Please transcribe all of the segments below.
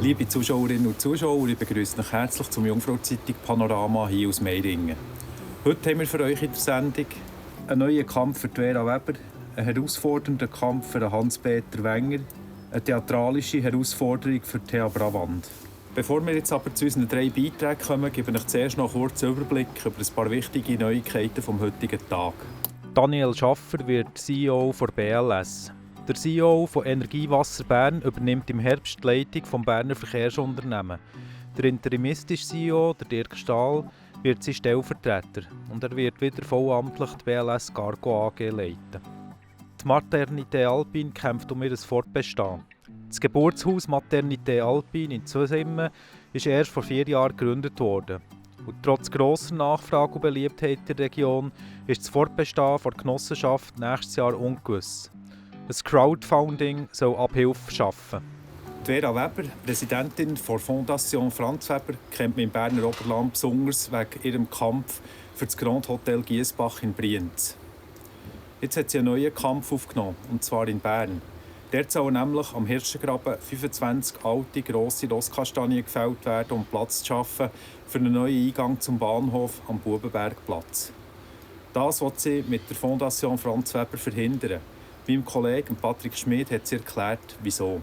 Liebe Zuschauerinnen und Zuschauer, ich begrüße euch herzlich zum Jungfrau-Zeitung Panorama hier aus Meiringen. Heute haben wir für euch in der Sendung einen neuen Kampf für Vera Weber, einen herausfordernden Kampf für Hans-Peter Wenger, eine theatralische Herausforderung für Thea Bravand. Bevor wir jetzt aber zu unseren 3 Beiträgen kommen, gebe ich zuerst noch einen kurzen Überblick über ein paar wichtige Neuigkeiten vom heutigen Tag. Daniel Schaffer wird CEO der BLS. Der CEO von Energiewasser Bern übernimmt im Herbst die Leitung des Berner Verkehrsunternehmens. Der interimistische CEO, der Dirk Stahl, wird sein Stellvertreter und er wird wieder vollamtlich die BLS Cargo AG leiten. Die Maternité Alpine kämpft um ihr Fortbestehen. Das Geburtshaus Maternité Alpine in Zusimmen ist erst vor 4 Jahren gegründet worden. Und trotz grosser Nachfrage und Beliebtheit der Region ist das Fortbestehen der Genossenschaft nächstes Jahr ungewiss. Ein Crowdfunding soll Abhilfe schaffen. Vera Weber, Präsidentin der Fondation Franz Weber, kennt man im Berner Oberland besonders wegen ihrem Kampf für das Grand Hotel Giesbach in Brienz. Jetzt hat sie einen neuen Kampf aufgenommen, und zwar in Bern. Dort sollen nämlich am Hirschengraben 25 alte, grosse Rosskastanien gefällt werden, um Platz zu schaffen für einen neuen Eingang zum Bahnhof am Bubenbergplatz. Das will sie mit der Fondation Franz Weber verhindern. Meinem Kollegen Patrick Schmid hat sie erklärt, wieso.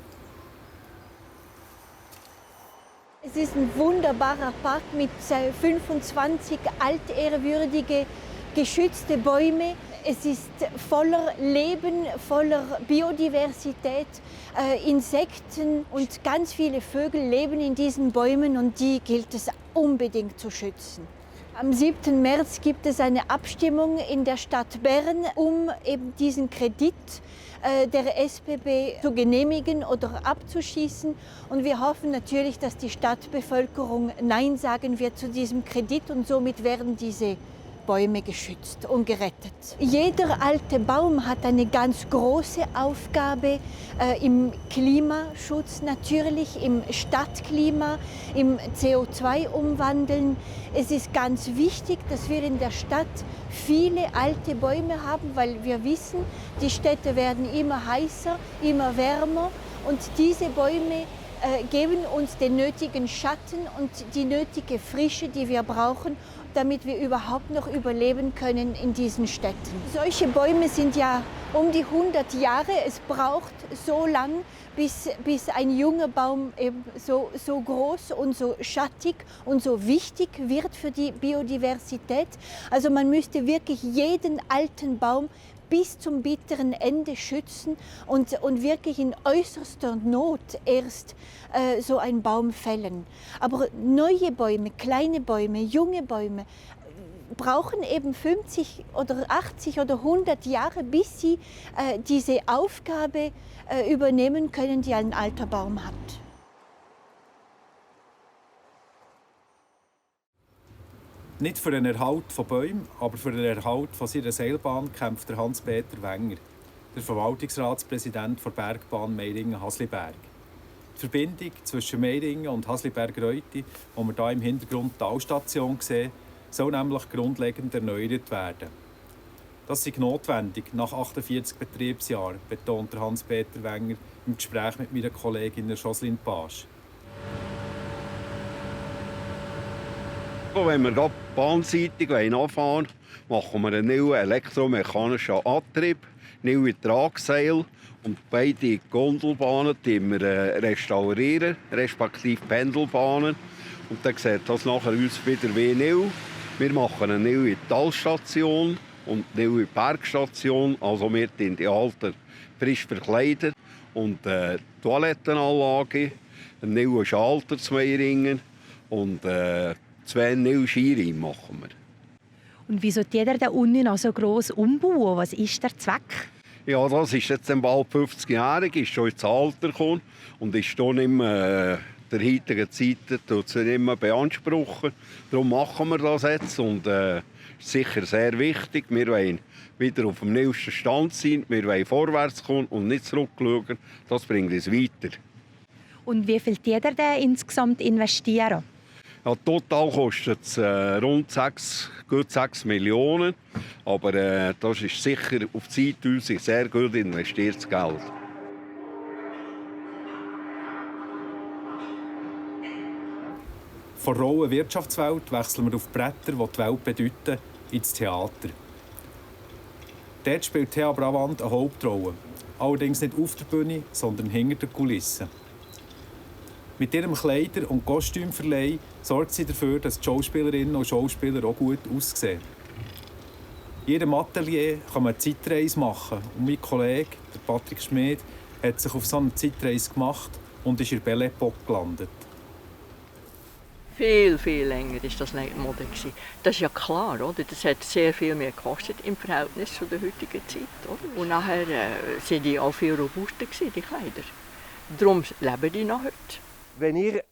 Es ist ein wunderbarer Park mit 25 altehrwürdige, geschützte Bäume. Es ist voller Leben, voller Biodiversität. Insekten und ganz viele Vögel leben in diesen Bäumen und die gilt es unbedingt zu schützen. Am 7. März gibt es eine Abstimmung in der Stadt Bern, um eben diesen Kredit der SBB zu genehmigen oder abzuschießen. Und wir hoffen natürlich, dass die Stadtbevölkerung Nein sagen wird zu diesem Kredit und somit werden diese Bäume geschützt und gerettet. Jeder alte Baum hat eine ganz große Aufgabe im Klimaschutz natürlich, im Stadtklima, im CO2-Umwandeln. Es ist ganz wichtig, dass wir in der Stadt viele alte Bäume haben, weil wir wissen, die Städte werden immer heißer, immer wärmer und diese Bäume geben uns den nötigen Schatten und die nötige Frische, die wir brauchen, damit wir überhaupt noch überleben können in diesen Städten. Solche Bäume sind ja um die 100 Jahre. Es braucht so lang, bis ein junger Baum eben so groß und so schattig und so wichtig wird für die Biodiversität. Also man müsste wirklich jeden alten Baum bis zum bitteren Ende schützen und wirklich in äußerster Not erst so einen Baum fällen. Aber neue Bäume, kleine Bäume, junge Bäume brauchen eben 50 oder 80 oder 100 Jahre, bis sie diese Aufgabe übernehmen können, die ein alter Baum hat. Nicht für den Erhalt von Bäumen, aber für den Erhalt von seiner Seilbahn kämpft der Hans-Peter Wenger, der Verwaltungsratspräsident der Bergbahn Meiringen-Hasliberg. Die Verbindung zwischen Meiringen und Hasliberg-Reutti, wo wir hier im Hintergrund die Talstation sehen, soll nämlich grundlegend erneuert werden. Das ist notwendig nach 48 Betriebsjahren, betont Hans-Peter Wenger im Gespräch mit meiner Kollegin Jocelyn Page. Wenn wir gerade bahnseitig anfahren wollen, machen wir einen neuen elektromechanischen Antrieb, neue Tragseile und beide Gondelbahnen restaurieren, respektive Pendelbahnen. Und dann sieht das nachher aus wieder wie neu. Wir machen eine neue Talstation und eine neue Bergstation, also wir sind die alten frisch verkleidet. Und Toilettenanlage, einen neuen Schalter zu Meiringen und 2 neue Skireime machen wir. Und wieso tut ihr da unten noch so gross umbauen? Was ist der Zweck? Ja, das ist jetzt bald 50-jährig, ist schon ins Alter gekommen und ist hier nicht mehr der heutigen Zeit nicht mehr beanspruchen. Darum machen wir das jetzt und ist sicher sehr wichtig. Wir wollen wieder auf dem neuesten Stand sein, wir wollen vorwärts kommen und nicht zurückschauen. Das bringt uns weiter. Und wie viel tut ihr da insgesamt investieren? Ja, total kostet es gut 6 Millionen. Aber das ist sicher auf die Zeit sehr gut investiertes Geld. Von der rauen Wirtschaftswelt wechseln wir auf die Bretter, die die Welt bedeuten, ins Theater. Dort spielt Thea Bravant eine Hauptrolle. Allerdings nicht auf der Bühne, sondern hinter den Kulissen. Mit ihrem Kleider- und Kostümverleih sorgt sie dafür, dass die Schauspielerinnen und Schauspieler auch gut aussehen. In ihrem Atelier kann man eine Zeitreise machen. Und mein Kollege, der Patrick Schmid, hat sich auf so eine Zeitreise gemacht und ist in der Belle Époque gelandet. Viel länger war das Mode. Das ist ja klar, oder? Das hat sehr viel mehr gekostet im Verhältnis zu der heutigen Zeit. Oder? Und nachher waren die auch viel robuster, die Kleider. Darum leben die noch heute. Wenn ihr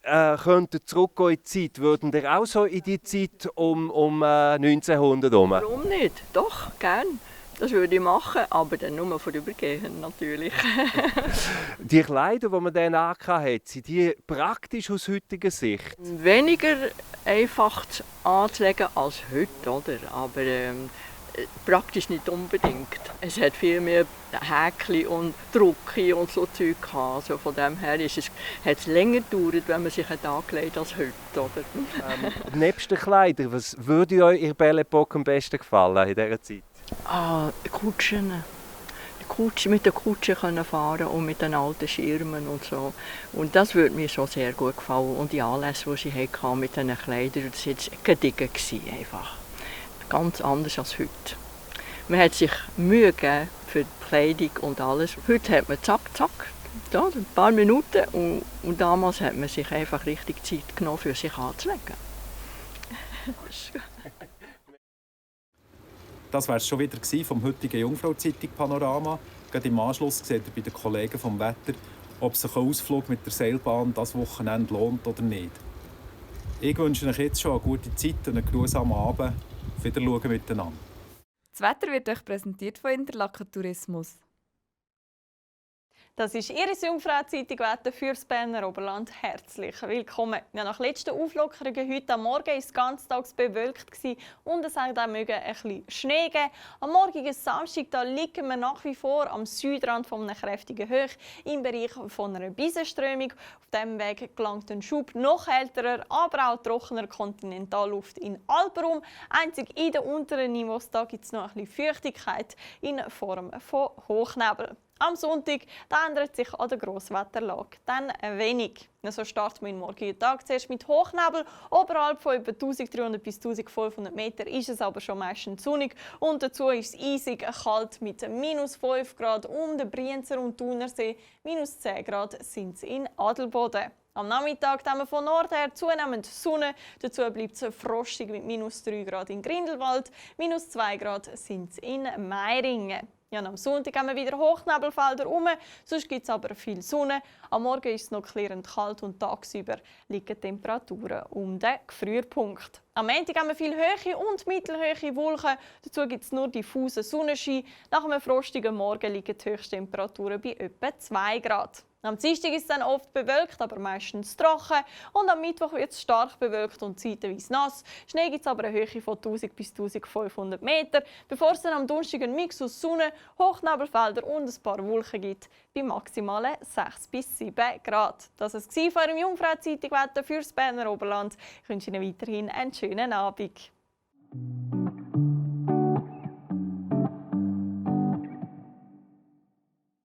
könntet zurückgehen in die Zeit, würden ihr auch so in die Zeit um 1900 herum? Warum nicht? Doch, gern. Das würde ich machen, aber dann nur vorübergehend natürlich. Die Kleider, die man dann angehabt hat, sind die praktisch aus heutiger Sicht? Weniger einfach anzulegen als heute, oder? Aber praktisch nicht unbedingt. Es hat viel mehr Häkchen und Drucke und so Zeug gehabt. Also von dem her hat es länger gedauert, wenn man sich angelegt hat als heute, oder? Nebst den Kleidern, was würde euch in der Belle Époque am besten gefallen in dieser Zeit? Kutschen. Mit der Kutsche können fahren und mit den alten Schirmen und so. Und das würde mir schon sehr gut gefallen. Und die Anlässe, die sie hatten mit diesen Kleidern, das war gediegen einfach. Ganz anders als heute. Man hat sich Mühe gegeben für die Kleidung und alles. Heute hat man zack, ja, ein paar Minuten und damals hat man sich einfach richtig Zeit genommen, für sich anzulegen. Das war es schon wieder vom heutigen Jungfrau-Zeitung Panorama. Gerade im Anschluss seht ihr bei den Kollegen vom Wetter, ob sich ein Ausflug mit der Seilbahn das Wochenende lohnt oder nicht. Ich wünsche euch jetzt schon eine gute Zeit und einen geruhsamen Abend. Auf Wiedersehen miteinander. Das Wetter wird euch präsentiert von Interlaken Tourismus. Das ist Ihre Jungfrau-Zeitung Wetter für das Berner Oberland. Herzlich willkommen. Ja, nach letzten Auflockerungen heute am Morgen war es ganztags bewölkt und es hat auch ein bisschen Schnee gegeben. Am morgigen Samstag liegen wir nach wie vor am Südrand von einem kräftigen Hoch im Bereich von einer Beisenströmung. Auf diesem Weg gelangt ein Schub noch älterer, aber auch trockener Kontinentalluft in Alpenraum. Einzig in den unteren Niveaus gibt es noch ein bisschen Feuchtigkeit in Form von Hochnebel. Am Sonntag ändert sich an der Grosswetterlage dann wenig. So starten wir den morgigen Tag zuerst mit Hochnebel. Oberhalb von etwa 1300 bis 1500 Meter ist es aber schon meistens sonnig. Und dazu ist es eisig kalt mit -5 Grad um den Brienzer und Thunersee. -10 Grad sind es in Adelboden. Am Nachmittag haben wir von Nord her zunehmend Sonne. Dazu bleibt es frostig mit -3 Grad in Grindelwald. -2 Grad sind es in Meiringen. Ja, am Sonntag haben wir wieder Hochnebelfelder rum, sonst gibt es aber viel Sonne. Am Morgen ist es noch klirrend kalt und tagsüber liegen die Temperaturen um den Gefrierpunkt. Am Montag haben wir viel hohe und mittelhohe Wolken. Dazu gibt es nur diffusen Sonnenschein. Nach einem frostigen Morgen liegen die Höchsttemperaturen bei etwa 2 Grad. Am Dienstag ist es dann oft bewölkt, aber meistens trocken. Und am Mittwoch wird es stark bewölkt und zeitweise nass. Schnee gibt es aber eine Höhe von 1000 bis 1500 Meter, bevor es dann am Donnerstag einen Mix aus Sonne, Hochnebelfelder und ein paar Wolken gibt, bei maximalen 6 bis 7 Grad. Das war es von eurem Jungfrau-Zeitung Wetter für das Berner Oberland. Ich wünsche Ihnen weiterhin einen schönen Abend.